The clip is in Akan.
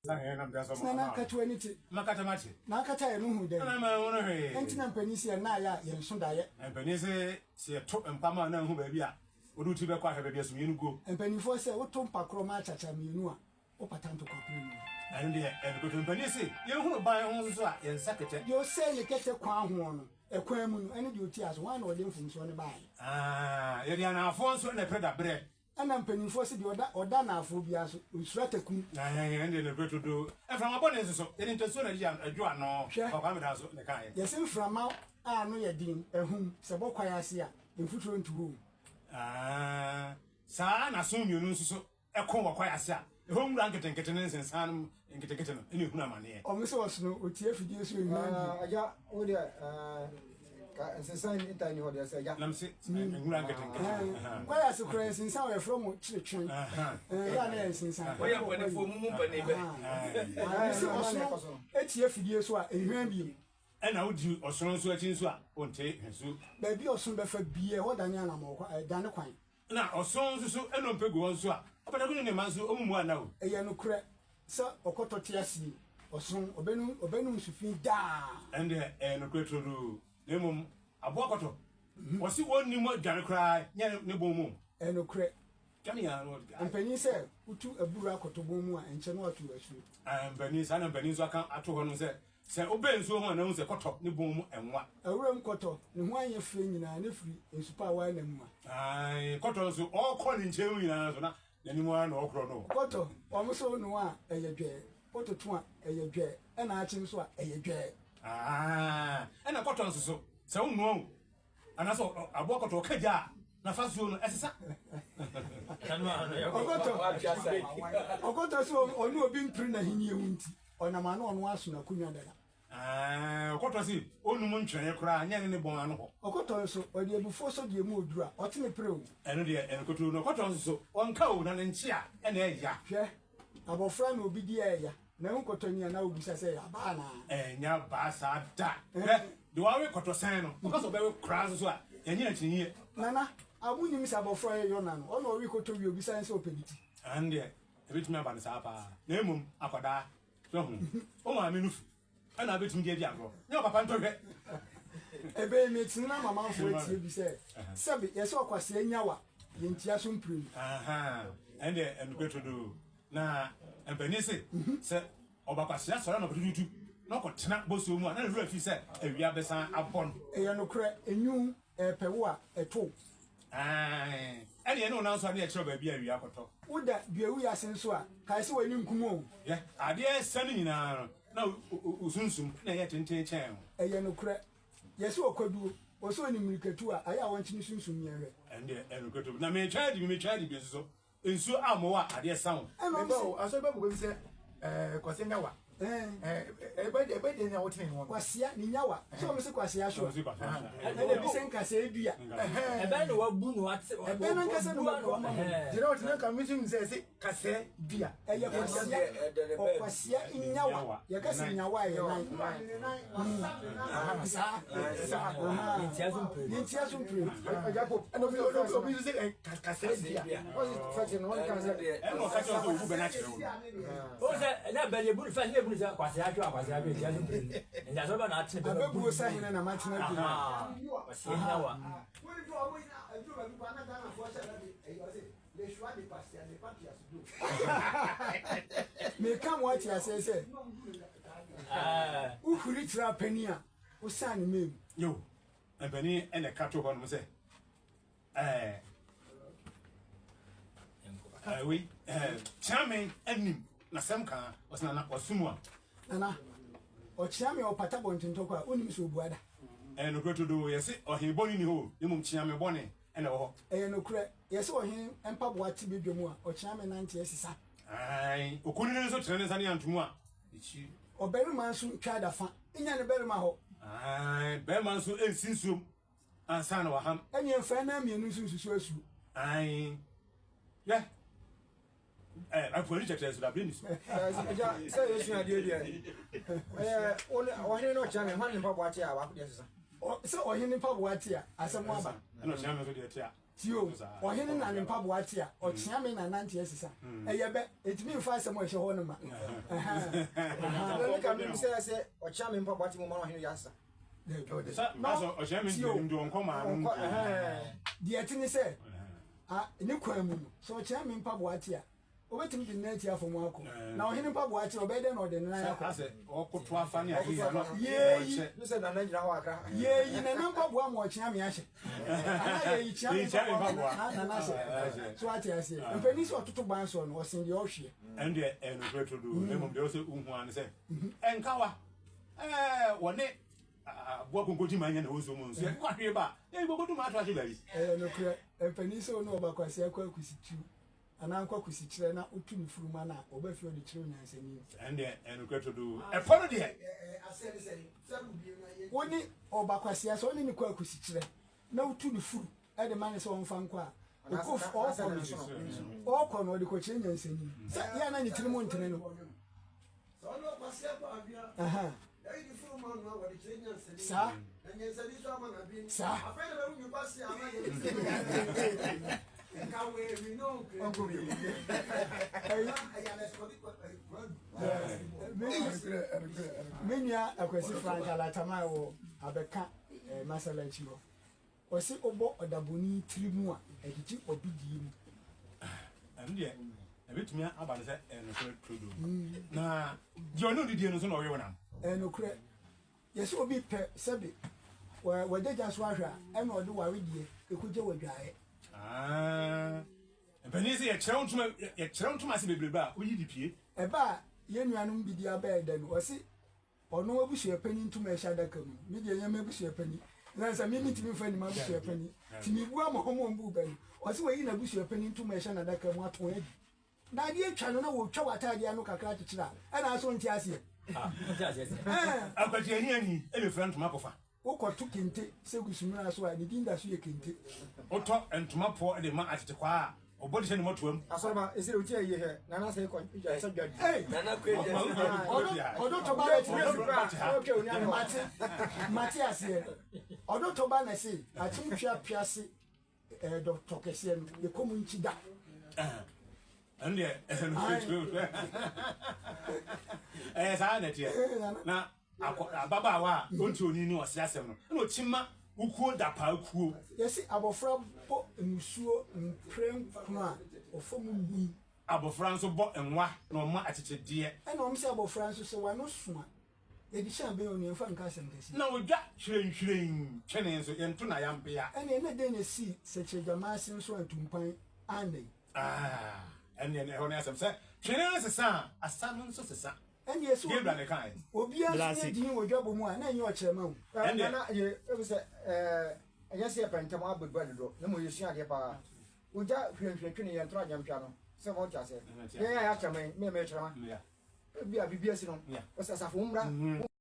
Tena na kata w'ani te. Makata mate. Na akata yɛn no hu dɛn? Ɛna manhunu hwee. Ɛnti na mpanin se yɛn nnaeɛ a yɛn nso daeɛ. Mpanin se sɛ yɛto mpa ma na nhu baabi a wode wo ti bɛkɔ ahwɛ baabi a sumiiɛ no guo. Mpanimfoɔ sɛ woto mpa korɔ ma akyakya mmienu a, wopata ntɔkwa pere mu. Ɛno deɛ ɛnokorɛ. Mpanin se yɛnhunu ban ho nso a yɛn nsa kɛtɛ. Deɛ ɔsɛe ne kɛtɛ kwan hoɔ no, ɛkwan mu no, ɛne deɛ ɔti ase, hwan na ɔde mfomsoɔ no baeɛ? Aah, yɛde anaafoɔ nso na ɛpere daberɛ. Ɛna mpanyimfoɔ se deɛ ɔda ɔda naafoɔ biara so, ɔnsuro atakum. Na yɛn yɛn deɛ nokorɛ turodoo. Mframa bɔne nso so, yɛde ntasuo na ɛgye ɛdwo ano. Hwɛ! Ɔkwame Daa nso na ɛkaeɛ. Yɛse mframa a ano yɛ den, ahum, sɛ ɛbɔ kwaeɛ ase a, mfuturo ntu hɔ o. Aah, saa ara na asono mmienu nso so ɛko wɔ kwaeɛ ase a, ɛhɔ nwura nketenkete ne nsensan no nketenkete no na ɛhunu amaneɛ. Wɔn sɛ ɔsono, ɔtie afidie so ɛhwan bio. Agya, wo deɛ ka nsensan ntaa nni hɔ deɛ sɛ agya. Nam se nwura nketenkete. Kwaeɛ ase koraa nsensan wɔ yɛfrɛ mo kyeretwɛn. Ɛyɛ a na yɛ nsensan. Wɔyɛ mpanifoɔ mu mu mpanin bɛ. Mese ɔsono tie afidie so a ɛhwan bio. Ɛna wodi ɔsono nso akyi nso a wonte hwɛ so. Baabi a ɔsono bɛfa biara ɛhɔ dane anamɔn dane kwan. Na ɔsɔn nso so nnompe gu hɔ nso a, ɔpataku ne ne mma nso, wɔn mmu anna o. Ɛyɛ nokorɛ sɛ ɔkɔtɔ te ase yi, ɔsɔn, ɔbɛnom, ɔbɛnom nsu fi daa. Ɛndeɛ ɛyɛ nokorɛ turodoo, na mmom aboa kɔtɔ, wɔse wɔnnim dwane koraa nyɛ ne bon mu o. Ɛyɛ nokorɛ. Dwane ara na ɔde. Mpanin sɛ wotu abura kɔtɔ bon mu a, ɛnkyɛ na wato asuo. Mpanin, saa na mpanin nso aka ato hɔ nom sɛ, Sɛ wobɛn nsuo ho a na wohu sɛ kɔtɔ ne bɔn mu nwa. Awuram kɔtɔ, ne ho anyɛ fɛ nyinaa na firi nsu pa a wɔana mu a. Ae, kɔtɔ nso, ɔrekɔ ne nkyɛn mu nyinaa nso na n'anim ara na ɔrekorɔ no. Kɔtɔ, wɔn nso wonoa a, ɛyɛ dwɛɛ, wototo a, ɛyɛ dwɛɛ, ɛna akye nso a, ɛyɛ dwɛɛ. Ae, ɛna kɔtɔ nso so, sɛ wonoa o, Anaasɛ aboa kɔtɔ ɔka gya a, n'afasuo no ɛsesa. Ɔkɔtɔ ɔkɔtɔ sɛ ɔne obi mpere n'ahenni ho nti, ɔnam ano ɔno aso n'akonnwa dada. Ɔkɔtɔ se ɔnum ntwɛeɛ koraa nyɛ ne ne bɔn ano hɔ. Ɔkɔtɔ nso, ɔde abufuo sɔ deɛ mu ɔduru a, ɔte ne pere o. Ɛno deɛ ɛnkoto no, ɔkɔtɔ nso so, ɔnka o, na ne nkyea na ɛya. Hwɛ, abɔfra na obi di a ɛya. Na wo kɔtɔ ni a na wobisa sɛ ɛyɛ abaa anaa? Ɛnyɛ abaa saa da. Hwɛ, deɛ wawe kɔtɔsɛn no, ɔka sɛ ɔbɛwe koraa nso so a, yɛnyɛ akyinnyɛ. Nana, a monnim sɛ abɔfra a ɔyɛ Yona no, ɔno na ɔwe kɔtɔ wie a obisa ne sɛ ɔpɛ ne ti? Ɛno deɛ, ɛbɛtumi aba no saa paa. Na mmom, akwadaa, so ahu, wo maame nufu ɛna wobɛtumi de adi agorɔ, nyɛ wo papa ntɔhwɛ. Ɛbɛyi metene no ama amanfoɔ atie bi sɛ, sɛbe, yɛsɛ ɔkwasea nyawa, yɛntia so mprenu. Ahaa, ɛno deɛ, ɛnokorɛ turodoo. Na mpanin se, sɛ ɔba kwasea sɔre anɔpa tutuutu na ɔkɔtena bosuo mu a, na ne werɛ afi sɛ awia bɛsan abɔ no. Ɛyɛ nokorɛ, enwunu ɛrepɛ wo a, ɛto wo. Aane, ɛne yɛne wo nan nso a, ne yɛkyerɛ wo baabi a awia kɔtɔ. Woda duawui ase nso a, kae sɛ w'ani nkum o. Hwɛ, adeɛ resa no nyinaa no, na wo sunsum na ɛyɛ tenten kyɛn wo. Ɛyɛ nokorɛ, yɛse ɔkwaduo, ɔsɛ ɔnim mmirikatu a, ayɛ a ɔnkye ne sunsum nyɛ hwɛ. Ɛndeɛ, ɛyɛ nokorɛ too, na metwa adi bi, metwa adi bi nso so, Nsuo ammɔ wo a, adeɛ sa wo. Ɛna Meba o, asɔre bɛ bɔ bi sɛ ɛɛ Kwasea nyawa. Ɛɛ. Ɛbɛ ɛbɛ deɛ na wotene no. Kwasea ne nyawa. Sɛ wɔn se Kwasea so. Wɔn se Kwasea so. Ɛna ebi sɛ nkasɛɛ dua. Ɛbɛn na wabu no ate. Ɛbɛn no nkasa na wabu ama mo. Gyina ɔtena nka mi nso mi sɛ ɛsɛ kasɛɛ dua. Ɛyɛ Kwasea ɔkwasea nyawa. Yɛka sɛ nyawa a ɛyɛ nan. Saa. Saa. Ne ntia so mpire. Ɛgya po ɛna obi obi nso sɛ kasɛɛ dua. Ɛna ɔka kyerɛ sɛ obu bɛ no akyerɛ wo no. O sɛ ɛna bɛ yɛ buru fɛn ne buru sɛ kwasea ahwɛ akwasea ahwɛ ntia so mpire no. Nti asɔre bɛ na atene bɛ Abɛbuo sɛ hene na matena bi. Kwasea nyawa. Meka mo ate aseɛ sɛ wohuri tra panin a wosan ne mɛ mu. Yo, mpanin ɛna ɛka to hɔ nom sɛ ɛɛ ɛɛ wei ɛɛ kyeame anim na sɛm kaa ɔsɛ nana ɔsom a. Nana ɔkyeame ɔpata bɔntentɔkɔ a wonim sɛ obua da. Ɛyɛ nokorɛ todoo yɛse ɔhene bɔne ni hɔ o na mmom kyeame bɔne ɛna ɛwɔ hɔ. Ɛyɛ nokorɛ yɛse ɔhene mpaboa te badwa mu a ɔkyeame nante asisa. Ae okunini nso tene ne nsa ne antomu a n'akyi. Ɔbarima nso ntwa adafa nya ne barima hɔ. Ae barima nso nsi nsuom ansa na waham. Ɛneɛ mfa nan mmienu nso nsusu asuo. Ae hwɛ ɛ ɛpo ani kyɛkyerɛ nso dabere ni so. Agya sɛ yɛsua adeɛ deɛ ɛyɛ ɔhene no ɔkyerɛ me hwan ne mpaboa te a baako deɛ sesa. Sɛ ɔhene mpaboa te a asɛm aba. Ɛna ɔkyerɛ me nso deɛ te a. Tio, ɔhene na ne mpaboa te a, ɔkyea me na nante asesa. Ɛyɛ bɛ, ɛtumi mfa asɛm a ɛhyɛ hɔ no ma. Na ne ka menim sɛ sɛ ɔkyea me mpaboa te mu ma na ɔhene yɛ asesa. Tio, deɛ ɛte ne sɛ, ne kwan mu no, sɛ ɔkyea me mpaboa te a, Obetumi de ne nan atia fam akɔ. Na ɔhene mpaboa kyerɛ, ɔbɛyɛ dɛn na ɔde ne nan akɔ? Yeeyi. Yeeyi nana mpaboa ma ɔkyea me ahyɛ. Anaa yeeyi kyea me mpaboa ma nana ahyɛ. So ate aseɛ? Mpanin sɛ ɔtoto ban soɔ no, ɔsen deɛ ɔhweɛ. Ɛndeɛ ɛyɛ nokorɛ turodoo, na mmom deɛ ɛwɔ sɛ wohu ara ne sɛ, ɛnkawa, ɛɛ, wɔne aboa konkogyi ma ɛnyɛ na ɛwɔ nsuo mu nso, yɛkɔ ahwee ba a, yɛyi bobodu ma ato ahwe baabi. Ɛyɛ nokorɛ, mpanin sɛ wo ne ɔba kwasea kɔ akusitu. Anaa nkɔ kosi kyerɛ na otu ne furuma no a, ɔba fie ɔde kyerɛ onyansani no. Ɛndeɛ ɛnokorɛ todoo. Ɛpɔ no deɛ. Wo ne ɔba kwasea, sɛ wo ne no kɔ akusikyerɛ na wotu ne furu de ma no sɛ ɔmfa nkɔ a, ɔkɔ ɔkɔ no, ɔkɔ no ɔde kɔkyerɛ nyansani. Sɛ yɛ a na ne tirim ntene no. Saa. Saa. Me nua Akwasi Frank Alataman wɔ abɛka eh, masala akyi hɔ. Ɔse wobɔ ɔdabɔni tiri mu a, ɛgyegye ɔbidie mu. Ɛno deɛ ɛbɛtumi aba no sɛ ɛyɛ nokorɛ turodoo. Na deɛ ɔne ɔdidie no nso na ɔwe wo nam. Ɛyɛ nokorɛ. Yɛsɛ obi pɛ sɛbe w'agyagya so ahwɛ a, ɛna ɔde w'awedeɛ ɛkɔgya w'adwaeɛ. Ah, mpanin sɛ yɛkyerɛ wo ntoma yɛkyerɛ wo ntoma ase bebrebe a, woyi de pie. Ɛba a yɛn nuanom bi de aba ɛdɛ no, ɔse Ɔno abusuapanin ntoma ɛhyɛ adaka mu no, me deɛ ɛnyɛ m'abusuapanin. Ɛsiane sɛ me mentumi mfa nni m'abusuapanin, nti mebu ama wɔn a wɔbu bɛ no. Ɔse wayi n'abusuapanin ntoma ɛhyɛ n'adaka mu atɔn adi. Na adeɛ atwa no na wɔtwa w'ataadeɛ ano kakra akyekyere a, ɛna asɛ wonte aseɛ. Ah, wonte aseɛ sɛ. Ɛɛ. Akwati ahiani ɛbɛfira ntoma akɔfa. Wokɔto kente sɛ gu sumina so a, ne din da so yɛ kente. Wotɔ ntoma poɔ de ma atetekwaa a, ɔbɔ de hyɛ ne mmɔtoam. Asɔreba, ese de wotie ayie hɛ, Nana sɛ kɔ sɛ dwa di. Hey! Nana kɔ agya sɛ Ɔdɔ ɔdɔ tɔ ba bɛ te mate mate aseɛ ɔdɔ tɔ ba na se akyem twia piase ɛɛ dɔ tɔ kɛseɛ no yɛ kɔ mu nkyi da. Ɛno deɛ ɛyɛ saa na ɛteɛ na Akɔ ababaawa a ɔnti onii ne ɔse asɛm no ɛna ɔkyi ma wo kuo dapaa kuo. Yɛse abɔfra bɔ mmusuo mprɛ nkono a ɔfa mu num. Abɔfra nso bɔ nwa na ɔma akyekyedeɛ. Ɛna wɔn se abɔfra nso sɛ w'ano so a yɛde hyɛ abɛn onua mfa nka asɛm kɛseɛ. Na odwa hwirenhwiren twene nso yɛnto no ayampea. Ɛneɛ na dɛn na esii sɛkyerɛgyama ase nso antumpan anna yi? Ah, ɛneɛ na ɛhɔ ne asɛm sɛ twene no sesa a asa no nso sesa. Ɛnneɛ sɛ Gabriel na ɛkaeɛ. obiara nso Blase. nyɛ din wɔ dwabɔ mu a, na ɛnyɛ ɔkyerɛma o. Ɛndeɛ. Nana yɛ ebi sɛ ɛɛ ɛnyɛ sɛ yɛpɛ ntɛm abɛdua dodo na mmom yɛsua adeɛ paa. Wogya hwirenhwiren twene yɛn toro anyamtwa no sɛ wɔte aseɛ. Yɛn a yɛakyerɛma yi, me meyɛ kyerɛma. Yeah. Ebi a biribi asi no, Yeah. wɔsɛ asafo mmra.